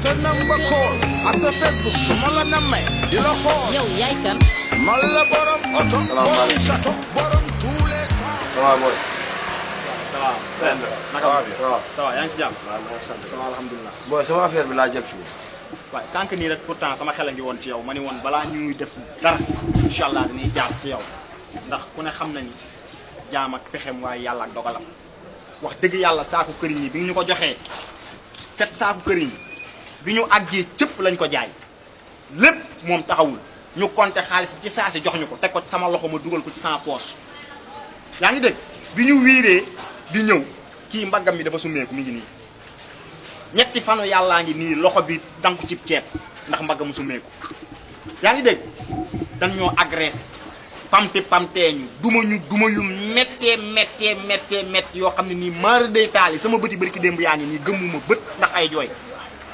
sa number call ak sa Facebook su ma la nammee di la xool. yow yaay kan. man la borom oto. borom château borom tous les temps. ça va boy. ça va. naka waa bi ça va yaa ngi si jàmm. waaw maa ngi sant. ça va alhamdulilah. boy sama affaire bi laa jël si. waaye sànq nii rek pourtant sama xel a ngi woon ci yow ma ni woon balaa ñuy def dara incha allah dañuy jaar ci yow ndax ku ne xam nañu jaam ak pexem waaye yàlla ak dogalam wax dëgg yàlla saaku këriñ yi bi ñu ko joxee 7 saaku këriñ bi ñu àggee cëpp lañ ko jaay lépp moom taxawul ñu compter xaalis ci saa si jox ñu ko teg ko ci sama loxo ma dugal ko ci sama poche yaa ngi dégg bi ñu wiiree di ñëw kii mbaggam mi dafa summeeku mi ngi nii ñetti fanu yàllaa ngi nii loxo bi danku cib ceeb ndax mbaggam mu summeeku yaa ngi dégg dañ ñoo agressé pamtee ñu duma yu méttee yoo xam ne nii maara day taali sama bëti bërki démb yaa ngi nii gëmmuma bët ndax ay jooy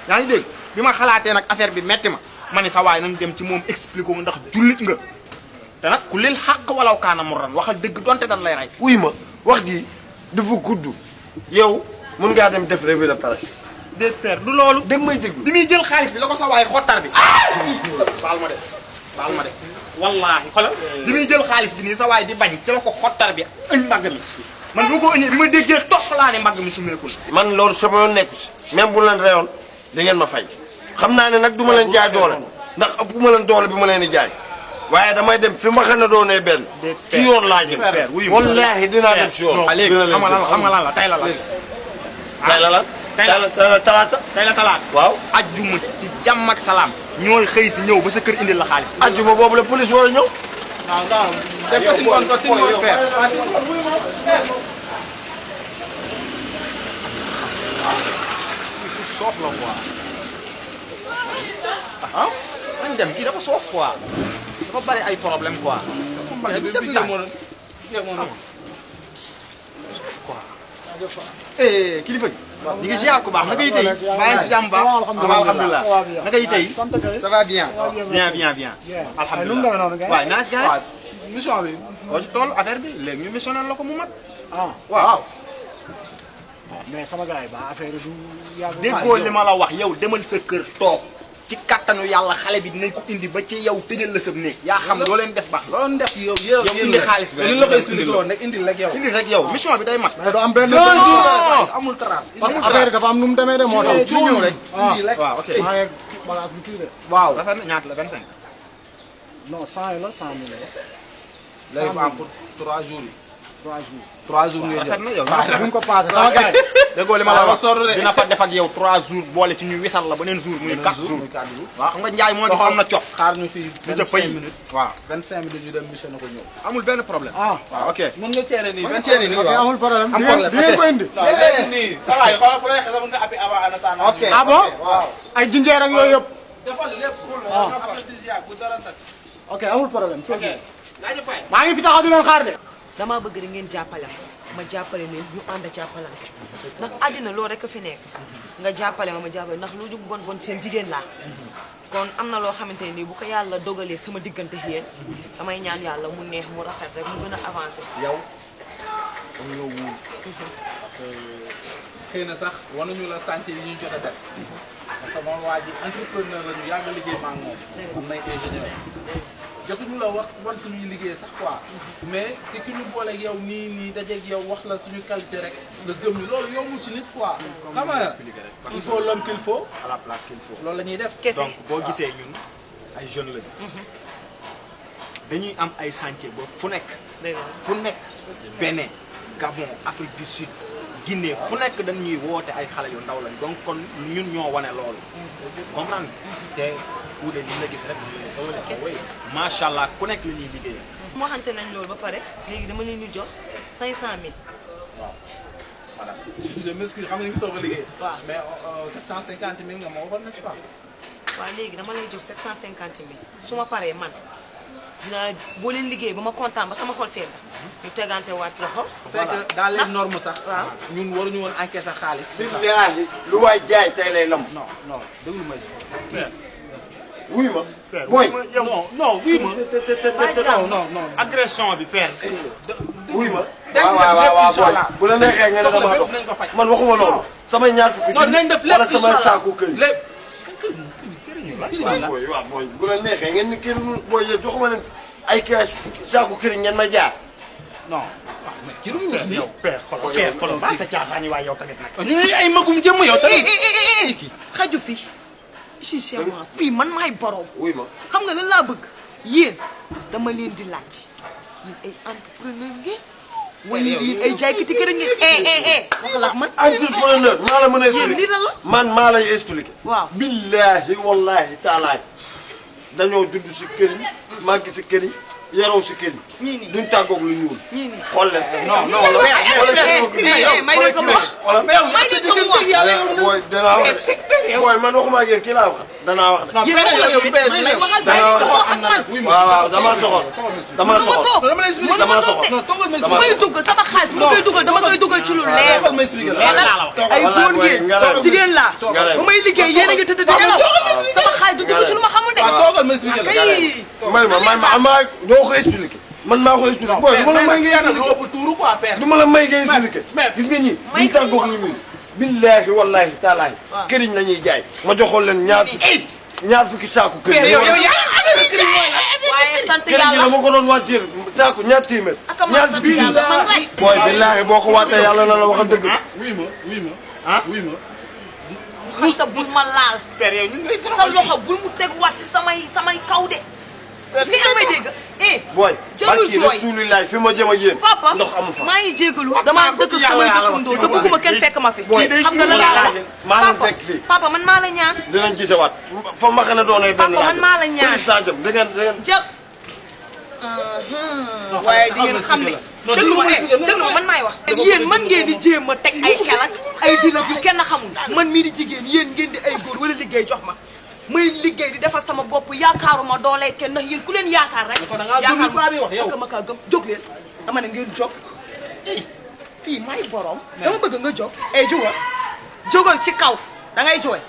yaa ngi dégg bi ma xalaatee nag affaire bi metti ma ne sa waay nañ dem ci moom expliqué ko ndax jullit nga te nag ku lil xàq walaw kaana mu ran waxal dëgg donte dan lay rey wuy ma wax ji dafa gudd yow mun ngaa dem def revue de presse. déet père du loolu dem may déglu bi muy jël xaalis bi la ko sa waay xottar bi baal ma de wallaahi xoolal bi muy jël xaalis bi nii sa waay di bañ ci la ko xottar bi ëñ mbagg mi man bi ma ko ëñee bi ma déggee tox laa ne mbagg mi su meekul man loolu sama yoon nekku si même bu leen reyoon da ngeen ma fay xam naa ne nag du ma leen jaay doole ndax ëpp ma leen doole bi ma leen di jaay waaye damay dem fi ma xam ne doonee benn ci yoon laa jëm wallaahi dinaa dem si yoon léegi xam nga lan la tey la lan tey la talaata waaw ajjuma ci jàmm ak salaam ñooy xëy si ñëw ba sa kër indil la xaalis ajjuma boobu la police war a ñëw def ko si ngoon ko si ngoon père. soof la quoi ah nañ dem kii dafa soof quoi dafa bari ay problème quoi kilifa gi ñu ngi ziar ku baax naka yi tey maa ngi si jàmm baax alhamdulilah naka yi tey ça va bien bien alhamdulilah waaw naa si gars yi mission bi. boo ci toll affaire bi léegi ñu missionné la ko mu mat ah waaw mais sama gars yi ba affaire du yàgg. déggoo li ma la wax yow demal sa kër toog ci kattanu yàlla xale bi dinañ ko indi ba ci yow tëjal la sa néeg yaa xam loo leen def baax la loolu def yow indi xaalis bi ni la koy expliqué woon rek indil rek yow. indi rek yow mission bi day mat mais du am benn. amul trace. parce que affaire dafa am nu mu demee de moo tax. ci ñëw rek indi rek. waaw ok maa ngi balance bi fii de. waaw rafet na ñaata la 25 non 100 yi la 100 000 la. léegi fa am pour 3 jours yi. 3 jours. 3 jours ngay rafet na yow bu ñu ko passé sama gars yi. déggoo li ma la wax sor de. dina fa def ak yow 3 jours boole ci ñu wisal la beneen jour muy 4 jours waaw xam nga njaay moo gis am na cof xaar ñu fii ñu ca 25 fay minutes. waaw 25 minutes ñu dem mission na ko ñëw. amul benn problème ah waaw ok mën nga ceene nii. nga ceene nii ok waaw amul problème. am problème, di ngeen ko indi. non léegi nii. ça va yow xoolal fu nekk sax mën nga appi avant en attendant. ok ah bon waaw. ay jinjeer ak yooyu yëpp. defal lépp. Ah. aphrodisiaque bu dara tas. ok amul problème. ok jaajëf Faye maa ngi fi taxaw di leen xaar de. damaa bëgg rek ngeen jàppale ma jàppale leen ñu ànd jàppalante ndax àddina loolu rek a fi nekk nga jàppale ma jàppale ndax lu ñu bon bon seen jigéen laa kon am na loo xamante ne nii bu ko yàlla dogalee sama diggante yéen damay ñaan yàlla mu neex mu rafet rek mu gën a avancé. yow am nga wóor. parce que xëy na sax wanuñu la chantier yi ñu jot a def. parce que moom waa ji entrepreneur la ñu yàgg liggéey maa ngi moom. am nay ingénieur. jotuñu la wax wan suñuy liggéey sax quoi. mais si ki ñu booleeg yow nii dajeeg yow wax la suñu qualité rek nga gëm ni loolu yombul ci nit quoi. xam nga il faut l'homme qu'il faut. à la place qu'il faut loolu la ñuy def. kese donc boo gisee ñun ay jeunes lañu dañuy am ay chantier ba fu nekk fu nekk Bénin Gabon Afrique du Sud Guinée fu nekk dañuy woote ay xale yu ndaw lañ donc kon ñun ñoo wane loolu comprendre te Oudé li nga gis rek macha allah ku nekk la ñuy liggéeyee. mu waxante nañ loolu ba pare léegi dama leen di jox 500000. waaw voilà je m'excuse xam nga ni soog a liggéey. waaw mais 750 000 nga ma waxoon n'est-ce pas. waaw léegi dama lay jox 750 000 su ma paree man dinaa boo leen liggéey ba ma kontaan ba sama xol seen ñu tegante waat loxo. c'est que dans les normes sax. waaw ñun waruñu woon encaisser xaalis. billaahi lu waay jaay tey lay lam. non non déglu ma si. wuy ma booy non wuy ma. non. agression bi père. wuy ma. waaw booy bu la neexee nga ne dama dox nañ ko faj. man waxuma loolu. samay ñaar fukki non dinañ def lépp wala samay saako këy. lépp waaw booy bu la neexee ngeen ni kër booy yéen joxuma leen ay kii saako këriñ ngeen ma jaar. non waaw mais kii lu muy wax nii. yow père xoolal ba sa caaxaan yi waaye yow tamit nag. ñu ne ay magum jëmm yow tamit. xaju fi si c'est moi fii man maay borom. wuy ma xam nga lan laa bëgg yéen dama leen di laaj yéen ay entrepreneur ngeen wala yéen ay jaaykati kër ngeen wax la man entrepreneur maa la mën a expliquer lii lan la man maa lay expliquer. waaw billahi wallahi taalaay dañoo judd si këriñ màgg si këriñ yaroo si këriñ. ñii nii duñ tàggoog lu ñuul. ñii nii xool leen. non non may leen ko ma wax may leen ko ma wax booy danaa wax de booy man waxuma ak yéen kii laa wax danaa wax de. non waaw damaa soxor damaa soxor damaa soxor may dugg sama xaalis bu koy dugal dama koy dugal ci lu leer ay góor ngeen jigéen laa ba may liggéey yéen a ngi tëdd di nelaw sama xaalis du dugg ci lu ma xamul de kay may ma doo ko expliqué man maa ko expliqué booy du ma la may ngay expliqué du ma la may ngay expliqué gis nga ñi duñ tàggoog lu ñuul billahi wallahi taalaay këriñ la ñuy jaay ma joxoon leen ñaar fukki saaku këriñ waaye sant këriñ gi yàlla dama ko doon wàcceer saaku ñaar téeméer ñaar sant fukki yàlla man rek booy billahi boo ko waatee yàlla na la wax dëgg wuy ma xasta bul ma laal père yow ñu ngi lay sa loxo bul mu teguwaat si samay kaw de est-ce que yaa may dégg booy jarul barki jooy rasulillahi fi ma jëm ak yéen papa ndox amu fa maa ngi jégalu damaa dëkk sama dëkkandoo te bëgguma kenn fekk ma fi xam nga la laa maa leen fekk fii papa man maa la ñaan dinañ gisewaat fa ma xane doonee benn papa man maa la ñaan président jëm da ngeen jël waaye di ngeen xam ne déglu ma man maay wax yéen man ngeen di jéem a teg ay xel ak ay dilag yu kenn xamul man mii di jigéen yéen ngeen di ay góor wala liggéey jox ma may liggéey di defal sama bopp yaakaaruma doole kenn ndax yéen ku leen yaakaar rek yaakaar ma kaa gëm jóg leen dama ne ngeen jóg fii may borom dama bëgg nga jóg jógal ci kaw da ngay jooy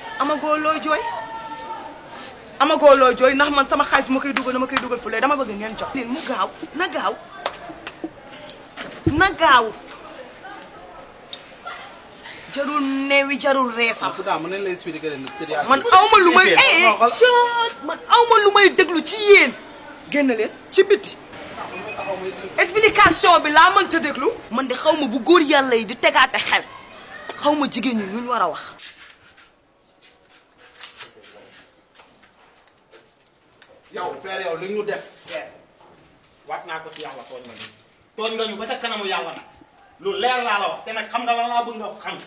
amagoo looy jooy ndax man sama xaalis ma koy dugal fu lee dama bëgg ngeen jox leen mu gaaw na gaaw jarul neewi jarul reesam man awma lu may man awma lu may déglu ci yéen génn leen ci biti explication bi laa mënta déglu man de xaw ma bu góor yàlla yi di tegaate xel xaw ma jigéen ñi lu ñu war a wax yow père yow li ñu def waat naa ko ci yàlla tooñ nga ñu ba sa kanamu yàlla nag lu leer laa la wax te nag xam nga lan laa bëgg nga xam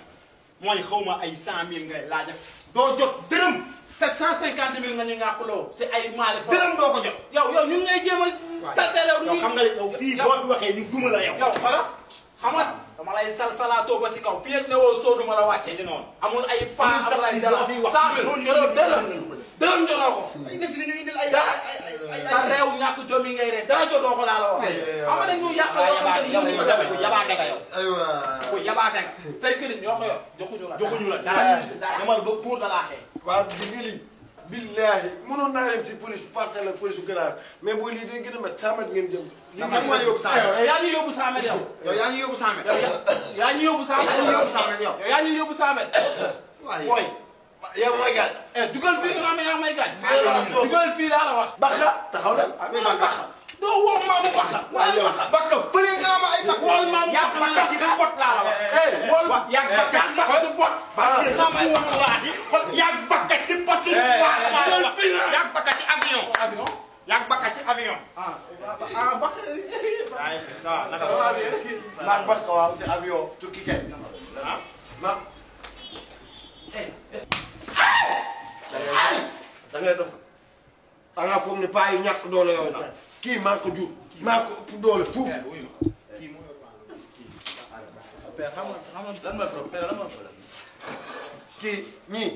mooy xaw ma ay 100 000 ngay laa def doo jot dërëm 750 000 nga ñu ñàkkuloo si ay maale dërëm doo ko jot yow ñun ngay jéem a saltelew yow xam nga yow fii boo fi waxee ñu duma la yow xala xam nga dama lay salsalaatoo ba si kaw fii ak ne woo soo duma la wàcce di noonu amul ay pa amul ay dara 100 000 yoroo dërëm jotoo ko ay nekk li ñu indil ay sa réew ñàkk jom yi ngay ree dara jotoo ko laa la wax xam nga dañu yàq loo xam ne ñu ko defee ku yabaate nga yow ku yabaate nga tey këriñ ñoo ko yor joxuñu la dara demal ba pour da laa xee waaw di lii billahi mënoon naa yem ci police parcelle ak police gannaaw mais booy lii day gën a métti 100 mètres ngeen jëm. lii nag mooy yóbbu 100 mètres yaa ñu yóbbu 100 mètres yow. yow yaa ñu yóbbu 100 mètres. yaa ñu yóbbu 100 mètres yow. yaa ñu yóbbu 100 mètres. waaye booy. yow mooy gaañ. dugal fii nga xam ne yaa may gaañ. dugal fii laa la wax. Baxa taxaw na. Baxa doo woo maamu Baxa. waaw yow Baxa bëri nga ma ay Baxa. wol maamu Baxa ci bot laa la wax. wol yaa Baxa ci bot. yaa Baxa ci bot. yaa Baxa ci avion. yaa Baxa ci avion. Baxa. waaye ça va naka la. maa Baxa waaw ci avion tukki kay. ah. da ngay dox da ngaa foog ne paa yi ñàkk doole yow nag kii maa ko jur maa ko ëpp doole fuuf. kii ñii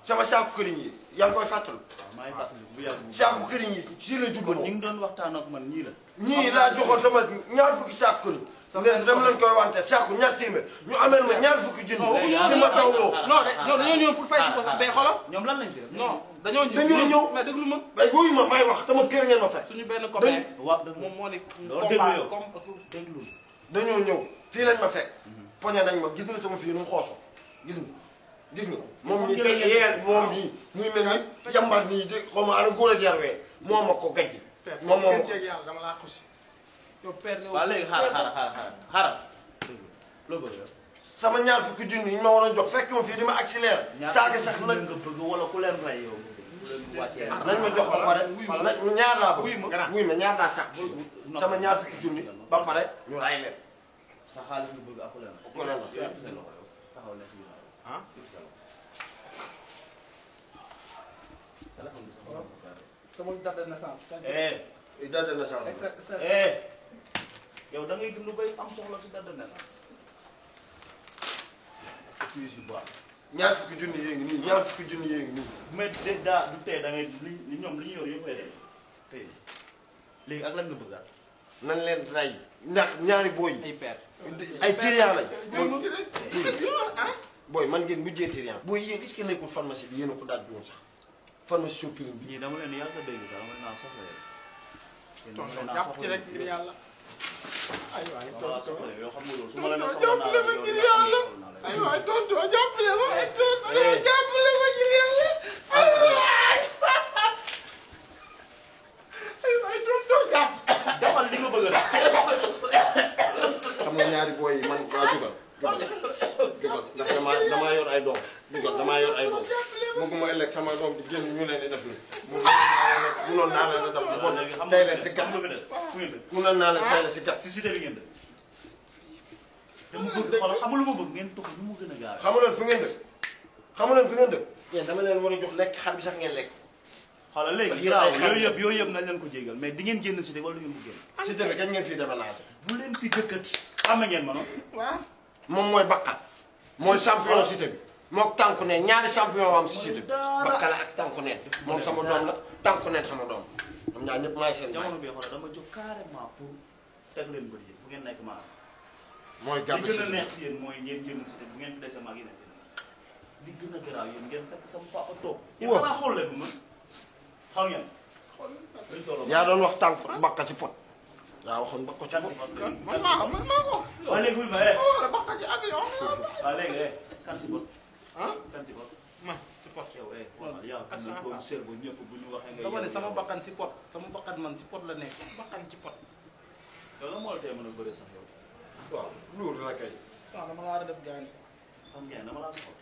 sama saaku këriñ yi yaa ngi koy fàttali. maa ngi fàttali bu yàgg bu saaku këriñ yi si la jublu kon ñi ngi doon waxtaan ak man ñii la. ñii laa joxoon sama ñaar fukki saaku këriñ. ne dem lañ koy wante saaku ñaar téeméer ñu ameel ma ñaar fukki junni. li ma dawloo. non dañoo ñëw pour fay si ko sax bay xoolal. ñoom lan lañ fi def. non dañoo ñëw mais déglu ma. bay booyu ma may wax sama kër ngeen ma fay. suñu benn copain. waaw dëgg moom moo ne. loolu déglu yow comme déglu. dañoo ñëw fii lañ ma fekk. poñe nañ ma gis nga sama fii nu mu xooso gis nga gis nga moom mii tey yéen moom mii muy mel ni jàmbaar nii de xaw ma ana góor ak yarwee moo ma ko gàjj. moom moo ma ko yàlla dama laa xusi. yow père yow. waaw léegi xaaral loo bëgg sama ñaar fukki junni yi ma war a jox fekk ma fii di ma accéléré. saaga sax nag nga bëgg wala ku leen rey yow. nañ ma jox ba pare ñaar laa bëgg. wuy ma ñaar laa sax sama ñaar fukki junni ba pare ñu ray leen. sa xaalis nga bëgg ak ku leen ku leen la taxaw ne si ah. sama date de naissance. date de naissance. yow da ngay dund bay am soxla si date de naissance. ñaar fukki junni yee ngi nii ñaar fukki junni yee ngi nii. mais de daa du tey da ngay li ñoom li ñu yor yëpp lay tey léegi ak lan nga bëggaat. nan leen rey ndax ñaari booy ay père. ay triant lañ. booy man ngeen mujjee triant. booy yéen est-ce que nekkul pharmacie bi yéen a ko daaj woon sax pharmacie shopping bi. ñii dama leen yàgg a dégg sax dama naa soxla yéen. tonton jàpp ci rek ngir yàlla. aywa tonton yow xam nga loolu su ma la nee soxla naa la yow dina am soxla naa la. aywa tonton jàppale ma tonton jàppale ma ngir yàlla. aywa tonton jàpp. defal li nga bëgg a xam nga ñaari booy yi man waa jugal ndax damaa yor ay doom jugal damaa yor ay doom bëgguma ëllëg sama doom di génn ñu leen di def ni munoon naa leen a def lu bon tey leen si gat munoon naa leen tey leen si gat si cité bi ngeen def dama bëgg xoolal xam lu ma bëgg ngeen tox lu mu gën a gaaw xamu leen fu ngeen dëkk xamu leen fu ngeen dëkk yéen dama leen war a jox lekk xar bi sax ngeen lekk xoolal léegi yooyu yëpp nañ leen ko jégal mais di ngeen génn cité wala du ngeen ko génn si dëkk kañ ngeen fii déménagé bu leen fi dëkkati xam ngeen ma noonu waaw. moom mooy bakkat mooy champion cité bi mook tànku neen ñaari champion am si cité bi bakkala ak tànku neen moom sama doom la tànku neen sama doom ñoom ñaar ñëpp maay seen jamono bi xoolal dama jóg carrément pour teg leen bëri yëpp fu ngeen nekk maa mooy li gàbb gën a neex si yéen mooy ngeen génn cité bu ngeen fi dese maag yéen li gën a garaaw yéen ngeen fekk sama papa toog yéen xanaa xool leen ma xam ngeen luñ tolloo yaa doon wax tànku bakka ci pot yaa waxoon bakka ci pot man maa ko. waaw léegi wuy ma wala bakka ci avion. waaw léegi kan ci bot ah kan ci bot ma ci pot. yow xoolal yaa xam ne boobu cerveau ñëpp bu ñu waxee nga dama ne sama bakkan ci pot sama bakkan man ci pot la nekk bakkan ci pot. yow la moo la tee mën a bëre sax yow waaw loolu la kay waaw dama la war a def gaañ sax. xam ngeen dama laa soxla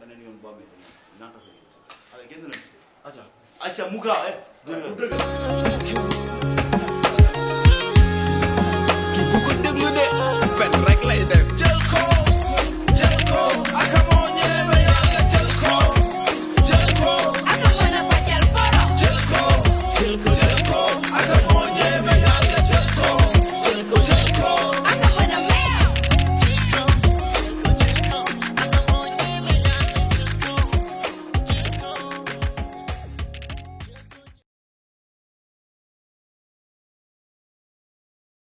beneen yoon boo amee tamit nanta sa yëg allez génn nañ aja acca mu gaaw ki bu ko déglu